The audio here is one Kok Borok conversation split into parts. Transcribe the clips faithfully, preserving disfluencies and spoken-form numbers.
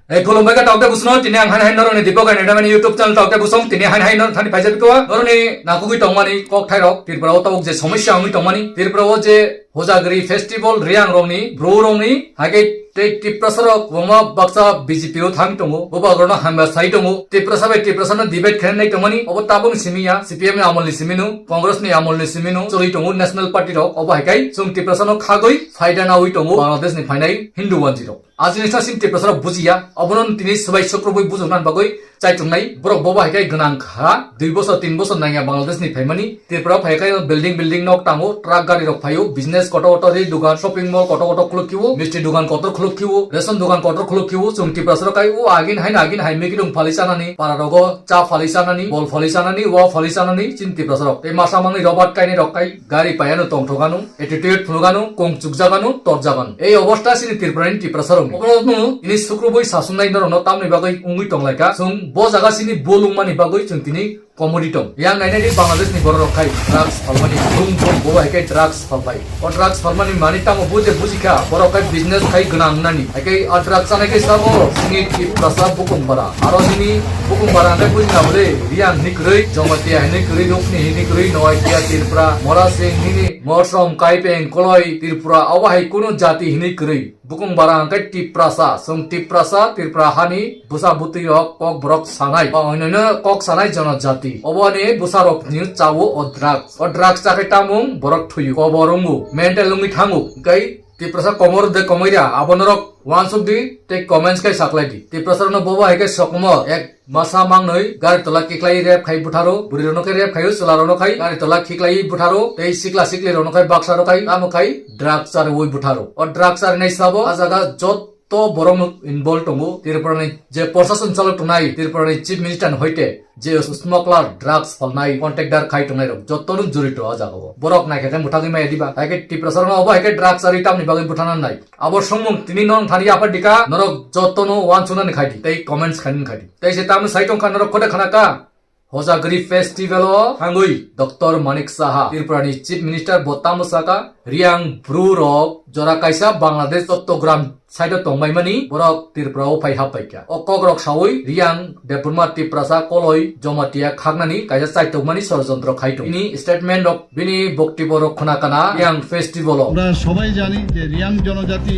Ei khulumbai kha tokte busuno, tini ang hain hain noroni Dipak Entertainment YouTube channel tokte busong, tini hain hain nor thani paijak tuwa, noroni nakugui tongmani kok thairok, Tripura o tabuk je somosya wngwi tongmani, Tripura o je Hojagri festival Riang rokni, Bru rokni, haikhe tei Tiprasa rok kwbangma baksa B J P o thang tongo, bubagrano hamya sai tongo, Tiprasa bai Tiprasa no debate khainai tongmani, obo tabukni simi ya, C P M ni amol ni simi no, Congress ni amol ni simi no, choli tongo national party rok, obo haikai chwng Tiprasa no khagwi phaida nawi tongo, Bangladesh ni phainai Hindu wanjwi rok. Ajini sa sin Tiprasa rok bujiya, obono tini swbai sukrubwi bujokna bagwi chaichungnai. Borok bobo hai khe gwnang kha, dui bosor, tin bosor nangya Bangladesh ni phaimani. Tripura phai khe building, building nok tango, truck gari rok phaio, business kotor kotor, ri dukan, shopping mall kotor kotor khuluk khiwo, misti dukan kotor khuluk khiwo, ration dukan kotor khuluk khiwo. Chwng Tiprasa rok kai o agin haino agin hai migidong phali chanani, para rogo cha phali chanani, bol phali chanani, wa phali chanani, chin Tiprasa rok. Tei masa mangni robat kainai rok kai gari paiano tongthok ano, attitude phunuk ano, kong chukjak ano, torjak ano. Ei obostha chini Tripura ni Tiprasa rokni. Obono tini sukrubui sasumnai norokno tamni bagwi wngwi tonglaika. Chwng bo jaga chini bo lungmani bagwi chwng tini comedy tong. Yang nainai di Bangladesh ni borok rok khai drugs phalmani, brum brum bo hai khe drugs phalphai. O drugs phalmani mani tamo buje bujikha, borok khai business khai gwnang nani. Hai khe a drugs chanai khe sabo chini Tiprasa bukung bara. Aro nini bukung bara hwnkhe bujina bole Riang hini kwrwi, Jamatia hini kwrwi, Rukni hini kwrwi, Noatia Tripura, Mora Singh hini, Mosom, Kaipeng, Koloi, Tripura, obo hai kunu jati hini kwrwi. Bukung bara hwnkhe Tiprasa, chwng Tiprasa, Tripura hani bwsa bwtwi rok kok borok sanai. O oinoi no kok sanai jonojati. Obo ni bwsa rok ni chawo o drugs. O drugs chakhai tamung borok thuyu. Kobor wngu. Mental wngwi thangu. Hwnkhe Tiprasa komor de komoira, abo norok wansuk di, tei comments khai saklai di. Tiprasa no bobo hai khe sokomo ek masa mangnoi gari tola kiklai rep khai butharo, bwrwi rok no khe rep khaio, chwla rok no khai gari tola kiklai butharo, tei sikla sikli rok no khai baksa rok khai, tamo khai drug charwi butharo. O drug charnai sabo a jaga jotto borok no involve tongo, Tripura ni je prosason chalok tongnai, Tripura ni Chief Minister ni hoite, je smuggler, drugs phalnai, contractor khai tongnai rok, joto no jorito o jaga o. Borok naikhe khe mwthangwi maya diba? Hai khe Tiprasa rok no obo hai khe drugs ari tamni bagwi bwthana nai. Abo songmung tini nong thani yapha dika, norok joto no wansuknani khai di, tei comments khainani khai di. Tei se tamni sai tongkha norok khode khana ka? Hojagri festival o thangwi Doctor Manik Saha, Tripura ni Chief Minister bo tamo saka, Riang Bru rok jora kaisa Bangladesh Chattogram side o tongbaimani borok Tripura o phai happaikha. O kok rok sawi Riang Debbarma Tiprasa Koloi Jamatia khaknani kaisa chaitokmani sorojontro khai tongo. Bini statement rok, bini boktibo rok khwna kana Riang festival o. আমরা সবাই জানি যে রিয়াং জনজাতি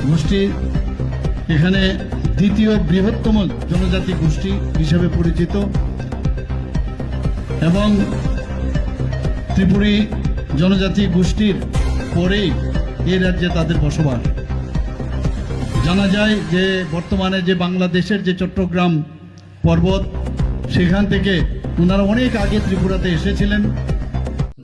গোষ্ঠী এখানে দ্বিতীয় বৃহত্তম জনজাতি গোষ্ঠী হিসেবে পরিচিত এবং ত্রিপুরী জনজাতি গোষ্ঠীর পরেই এই রাজ্যে তাদের বসবাস। জানা যায় যে বর্তমানে যে বাংলাদেশের যে চট্টগ্রাম পর্বত, সেখান থেকে ওনারা অনেক আগে ত্রিপুরাতে এসেছিলেন।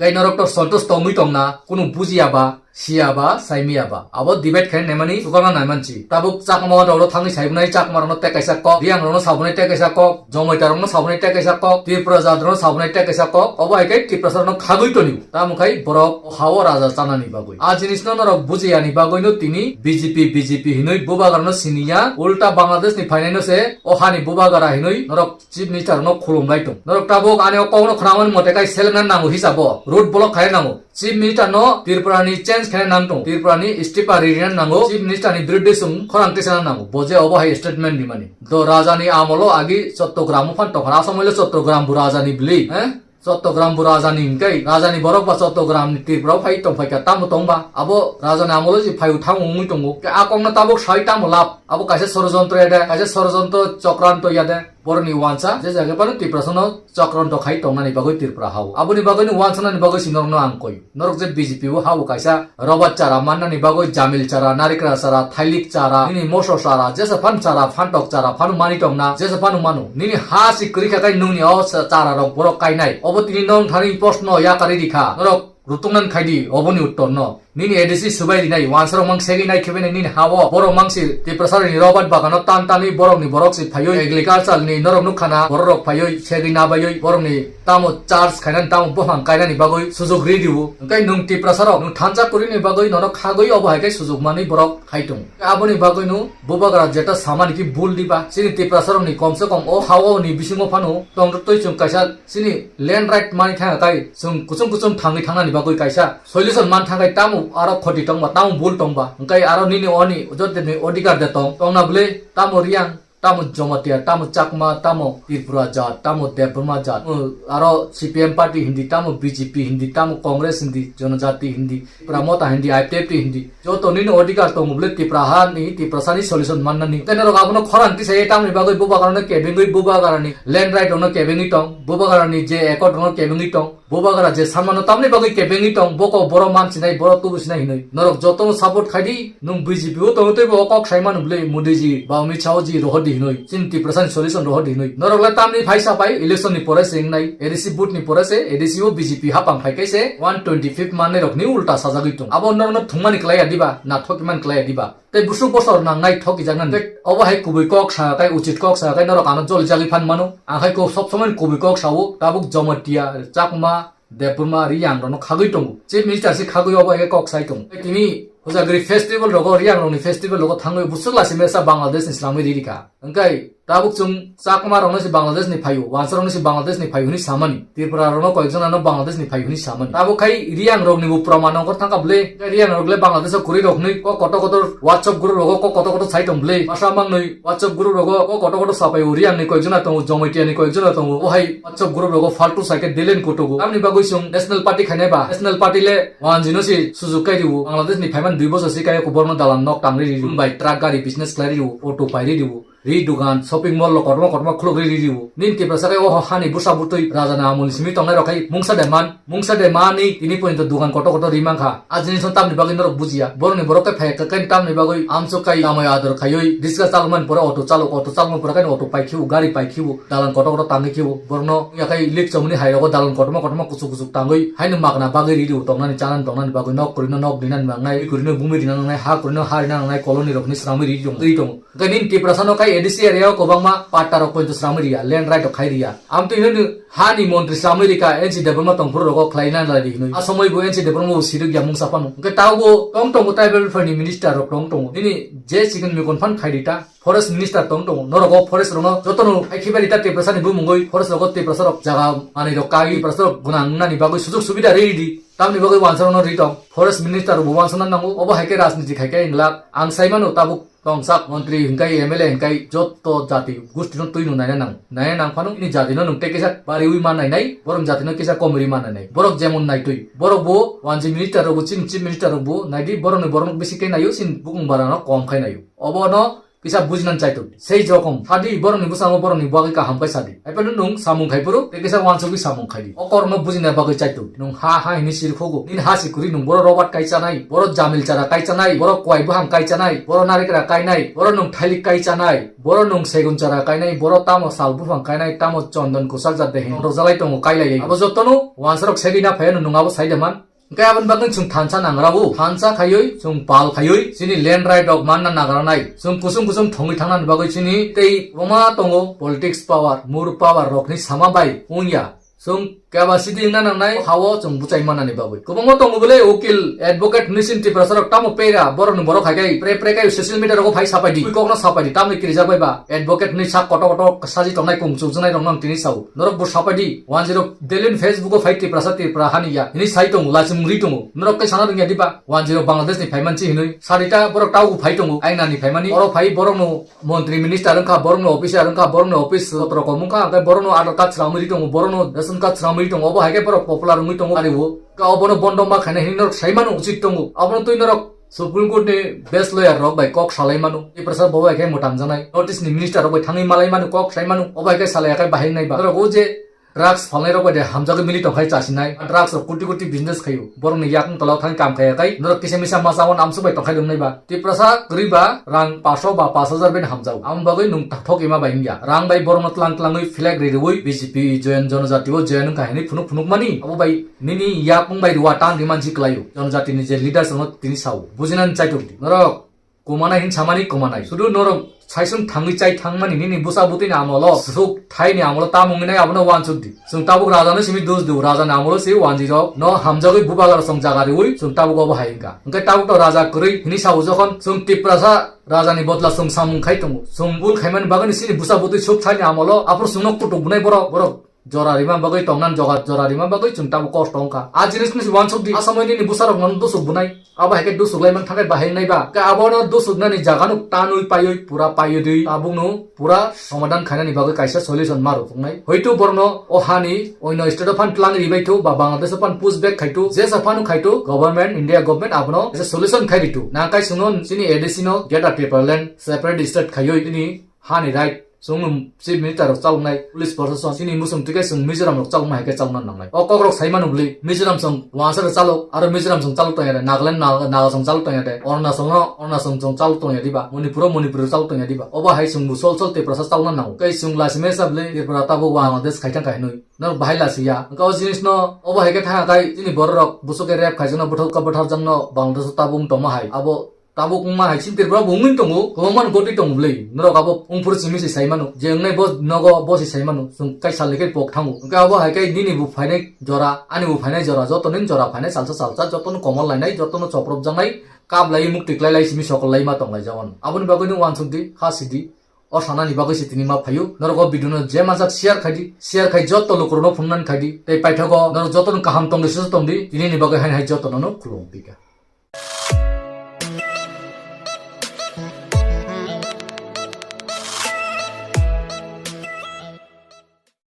Gai norok to santosh tongwi tongna, kunu bujiya ba, siya ba, saimiya ba. Abo debate khaina naimani, sukarna naimansi. Tabuk Chakma rok thangwi saibunai, Chakma rokno tei kaisa kok, Riang rokno sabunai tei kaisa kok, Jomaita rokno sabunai tei kaisa kok, Tripura jat rokno sabunai tei kaisa kok. Obo hai khe Tiprasa rokno khagwi tonio. Tamo khai borok o hao raja chanani bagwi. A jinisno norok bujiyani bagwino tini B J P, B J P hinwi bubagrano siniya, ulta Bangladesh ni phainaino se o hani bubagra hinwi norok Chief Minister no khulumlai tong. Norok tabuk ani o kokno khwnamani mote kai selengna nango hisabo, road block khai nango. Chief Minister no Tripura ni change khai nang tong. Tripura ni istifa ririna nango. Chief Minister ni biruddhe sung khorang tisana nango. Bo je obo hai statement rimani. Do raja ni amolo agi Chattogram o phan tongkha. Asam le Chattogram bo raja ni bili, eh? Chattogram bo raja ni hingkai, raja ni borok ba Chattogram ni Tripura o phai tong phaikha, tamo tong ba? Abo raja ni amolo je phai thang wngwi tongo. Ke a kokno tabuk sai tamo lab? Abo kaisa sorojontro ya de, kaisa sorojontro chokranto ya de. Boroni wansa, je jaga phano Tiprasa no chokranto khai tongnani bagwi Tripura hao. Aboni bagwi no wansanani bagwi si norokno ang koi. Norok je B J P o hao kaisa roba chara mannani bagwi jamil chara, narikra chara, thailik chara, nini moso chara, jesa phan chara, phantok chara, phano mani tongna, jesa phano mano. Nini ha si kwrwi kha kai nungni o sa-, chara rok borok kainai. Obo tini nong thani post no yakari rikha. Norok rutuknani khai di, oboni uttor no. Nini A D C subai rinai, wansarok mang segwi nai khibene nini hao. Borok mangsi Tiprasa ni robat bagano tan tanwi borok ni borok si phaiwi agriculture ni norok nukha na, borok rok phaiwi segwi nabaiwi borok ni tamo charge khainani tamo bophang kainani bagwi sujuk ri diu. Hwnkhe nwng Tiprasa rok nwng thansa kwrwini bagwi nono khagwi obo hai khe sujuk manwi borok khai tongo. Aboni bagwi no bubagra jeta samani ki bul diba? Chini Tiprasa rok ni komse kom o hao ni bisingo phano tongtwtwi chwng kaisa chini land right mani thangya kai chwng kuchung kuchung thangwi thangnani bagwi kaisa solution man thangkai tamo Aro khoti tongba, tamo bul tongba. Hwnkhe aro nini oni jotoni odhikar de tong, tongna bwle, tamo Riang, tamo Jamatia, tamo Chakma, tamo Tripura jat, tamo Debbarma jat, tamo aro C P M party hindi, tamo B J P hindi, tamo Congress hindi, Janajati hindi, Tipra Motha hindi, I P F T hindi. Joto nini odhikar tongo bwle Tipra hani, Tiprasani solution mannani. Tei norok abono khorang tisai tamni bagwi bubagrano kebengwi bubagrani land right ono kebengwi tong, bubagrani je accord ono kebengwi tong. Bubagra je samano tamni bagwi kebengwi tong, boko boro mansinai, boro tubusinai hinwi. Norok jotono support khaidi, nwng B J P o tongo teibo o kok sai manu bwle, Modi ji, ba Amit Shah ji rohordi hinwi. Chini Tiprasani solution rohordi hinwi. Norok le tamni phaisa pai, election ni pore se wngnai, A D C vote ni pore se, A D C o B J P hapang phai khe se, one twenty-fifth manwi rokni ulta sajagwi tong. Abo norokno thwngmani klai ya diba, na thokimani klai ya diba. Tei busuk bosor nangnai thok ijak nani. Tei obo hai kubui kok sa kai, uchit kok sa kai, norok ano joli jagwi phan mano. Ang hai ko sob somoi kubui kok sao, tabuk Jamatia, Chakma, Debbarma, Riang rokno khagwi tongo. Chief Minister se khagwi obo hai kok sai tongo. Tei tini Hojagri festival rogo, Riang rokni festival rogo thangwi busuk lasi mesa Bangladesh ni slamwi riri kha. Hwnkhe tabuk chwng Chakma rokno se Bangladesh ni phaio, Wansa rokno se Bangladesh ni phaio hwnwi samani. Tripura rokno koyekjona no Bangladesh ni phaio hwnwi samani. Tabuk khai Riang rokni bo proman ongkhor thangkha bwle. Riang rok le Bangladesh o kwrwi rok hwnwi kok kotor kotor WhatsApp group rogo kok kotor kotor sai tong bwle. Masa mangnwi WhatsApp group rogo kok kotor kotor sapaio. Riang ni koyekjona tongo, Jamatia ni koyekjona tongo. O hai WhatsApp group rogo faltu sai khe delete kutugo. Tamni bagwi chwng national party khainai ba? National party le wanjino se sujuk kai riwo. Bangladesh ni phaiman dui bosor se kai ko borno dalan nok tangri riwo. Bai truck gari business khlai riwo, auto pairi riwo. Ri dugan, shopping mall lo kotorma kotorma khuluk ri ri rio. Nini Tiprasa khe o hani bwsa bwtwi raja ni amol ni simi tongnai rok khai mungsa de man, mungsa de mani tini porjonto dugan kotor kotor ri mankha. A jinis no tamni bagwi norok bujiya. Borok ni borok khe phai khe tamni bagwi amsuk kai tamoi ador khaiwi riska chalok mani pore auto chalok, auto chalok mani pore khe auto pai khiu, gari pai khiu, dalan kotor kotor tangwi khiu. Borok no yakai lik chomni hai rogo dalan kotorma kotorma kuchuk kuchuk tangwi haino magna bagwi ri rio tongnani chanani tongnani bagwi nok kwrwi no nok rinani nangnai, bumi kwrwi no bumi rinani nangnai, ha kwrwi no ha rinani nangnai, colony rok ni sramwi ri tongo, ri tongo. Hwnkhe nini Tiprasa no khai A D C area o kwbangma patta rok poito sramwi riya, land right rok khai riya. Amtwi hwnwi hani montri sramwi rika N C Debbarma tongphuru rogo khlaina lai ri hwnwi. A somoi bo N C Debbarma bo sirwk ya mungsa phano. Hwnkhe tabo tong tongo tribal welfare ni minister rok tong tongo. Nini je chikon mikon phan khai rita, forest minister tong tongo. Norok o forest rok no joto no khai khibai rita Tiprasa ni bumungwi forest rogo Tiprasa rok jaga manwi rok kai Tiprasa rok gwnang nani bagwi sujok subida ri di. Tamni bagwi wansa rok no ri tong. Forest minister rok bo wansa na nango. Obo hai khe rajniti khai khe inglak. Ang sai mano tabuk tongsak montri hwnkhe M L A hwnkhe joto jati gusti no twi no naina nang. Naina nang phano nini jati no nwng tei kisa bariwi man nai nai, borok jati no kisa komriwi man nai nai. Borok jemon naitwi. Borok bo wanjwi minister rok bo chini chief minister rok bo naidi borok ni borok no bisi khe naio chini bukung bara no kom khai naio. Obo no kisa bujinani chaitok. Sei jokom sadi borok ni bwskango borok ni bagwi kaham khe sadi. Haiphano nwng samung khai phuru tei kisa wansugwi samung khai di. O korokno bujina bagwi chaitok. Nwng ha ha hini sir khugo. Nini ha si kwrwi nwng boro robat kai chanai, boro jamil chara kai chanai, boro kwai buphang kai chanai, boro narikra kai nai, boro nwng thailik kai chanai, boro nwng segun chara kai nai, boro tamo sal buphang kai nai, tamo chondon kwchak jat de hin rok jalai tongo kai lai. Abo jotono wansarok segwi na phaiya nwng abo sai de man. Hwnkhe aboni bagwi chwng thansa nangrabo, thansa khaiwi, chwng pal khaiwi, chini land right rok manna nagranai, chwng kusung kusung thongwi thangnani bagwi chini tei kwbangma tongo politics power, mur power rokni sama bai wngya. Chwng capacity wngna nangnai, hao chwng bwchai mannani bagwi. Kwbangma tongo bwle ukil, advocate hwnwi chini Tiprasa rok tamo pera, borokni borok hai khe pre pre khe social media rogo phai sapai di. Twi kokno sapai di, tamni kirijak bai ba advocate hwnwi sak koto koto saji tongnai kung chukjaknai rokno ang tini sao. Norok bo sapai di, wanjwi rok daily ni Facebook o phai Tiprasa Tripura hani ya hwnwi sai tongo, lachimung ri tongo. Norok khe sana rwngya diba? Wanjwi rok Bangladesh ni phaimansi hwnwi. Sarita borok taugo phai tongo, aina ni phaimani. Oro phai borok no montri minister wngkha, borok no officer wngkha, borok no office sotro kom wngkha, hwnkhe borok no Aadhaar card swnamwi ri tongo, borok no ration card swnamwi ri tongo, obo hai khe borok popular wngwi tongo ari o. Ka obo no bondo ma khaina hwnwi norok sai mano uchit tongo. Abo no twi norok Supreme Court ni best lawyer rok bai kok salai mano. Tiprasa bo bai khe mwtang janai. North East ni minister rok bai thangwi malai mano, kok sai mano. Obo hai khe salai ya khe bahai nai ba. Norok o je drugs phalnai rok bai de hamjagwi mili tongkhai chasinai. Drugs rok koti koti business khaio. Borok ni yakung tola thang kam khaiya kai. Norok kisa misa masa on amsuk bai tongkhai lwngnai ba. Tiprasa kwrwi ba rang paso ba pas hajar ben hamjao. Amo bagwi nwng thok ima bai wngya. Rang bai borok no tlang tlangwi flag ri rwi B J P join jonojati o join wngkha hinwi phunuk phunuk mani. Abo bai Nini yakung bai rwa tang di manji kwlaio. Jonojati ni je leaders rokno tini sao. Bujinani chaitok di. Norok kumanai hin samani kumanai. Sudu norok saisung thangwi chai thangmani nini bwsa bwtwi ni amolo, suk thai ni amolo tamung nai abono wansuk di. Chwng tabuk raja no simi dos du. Raja ni amolo se wanji rok no hamjagwi bubagra song jaga riwi chwng tabuk obo hai wngkha. Hwnkhe tabuk to raja kwrwi hini sao jokhon chwng Tiprasa raja ni bodla chwng samung khai tongo. Chwng bul khaimani bagwi ni sini bwsa bwtwi suk thai ni amolo aphuru chwngno kutuk bunai borok, borok Jora rima bagwi tongnan joga jora rima bagwi chwng tabuk kosto wngkha. A jinis ni uansuk di, asamoi nini bwsarok nono dusuk bunai. Abo hai khe dusuk lai man thangkhe bahai wngnai ba? Khe abono dusuk nani jaga nuk tanwi paiwi pura paiwi dwi tabuk no pura somadan khainani bagwi kaisa solution ma rwpuknai. Hoito borno o hani oino state o phan tlang ribai thu ba Bangladesh o phan push back khai thu, jesa phano khai thu, government, India government abono kaisa solution khai ri thu. Na kai chwngno chini A D C no Greater Tipraland separate state khaiwi chini hani right chwngno chief minister rok chaloknai, police protection, chini muchung twi khe chwng Mizoram rok chalokma hai khe chalokna nangnai. O kok rok sai mano bwlwi Mizoram chwng wansa rok chalok, aro Mizoram chwng chalok tongya de, Nagaland Naga, Naga chwng chalok tongya de, Arunachal no Arunachal chwng chalok tongya diba, Manipur o Manipur o chalok tongya diba. Obo hai chwng bo sol sol Tiprasa chalokna nango. Khe chwng lasi mesa bwlwi Tripura tabuk Bangladesh khai thang khai hinwi. Norok bahai lasi ya. Wngkha o jinis no obo hai khe thang kai chini borok rok buso khe rep khaijak no, bwthok ka bwthar jak no Bangladesh o tabuk wng tongma hai. Abo tabuk wngma hai chini Tripura bo wngwi tongo, kwbangma no gotwi tongo bwlwi. Norok abo wngphuru simi se sai mano, je wngnai bo nogo bo se sai mano. Chwng kai salni khe pok thango. Hwnkhe abo hai khe nini bo phainai jora, ani bo phainai jora, joto ni jora phainai salsa salsa, joto no komol lainai, joto no choprop jaknai, kap lai, muk tiklai lai, simi sokol lai ma tong lai jagano. Aboni bagwi no uansuk di, kha si di. O sanani bagwi se tini ma phaio. Norok o video no je manjak share khai di, share khai joto lukurok no phunuknani khai di. Tei paithago norok joto no kaham tong di, susu tong di. Tini ni bagwi haino hai joto no no khulum pika.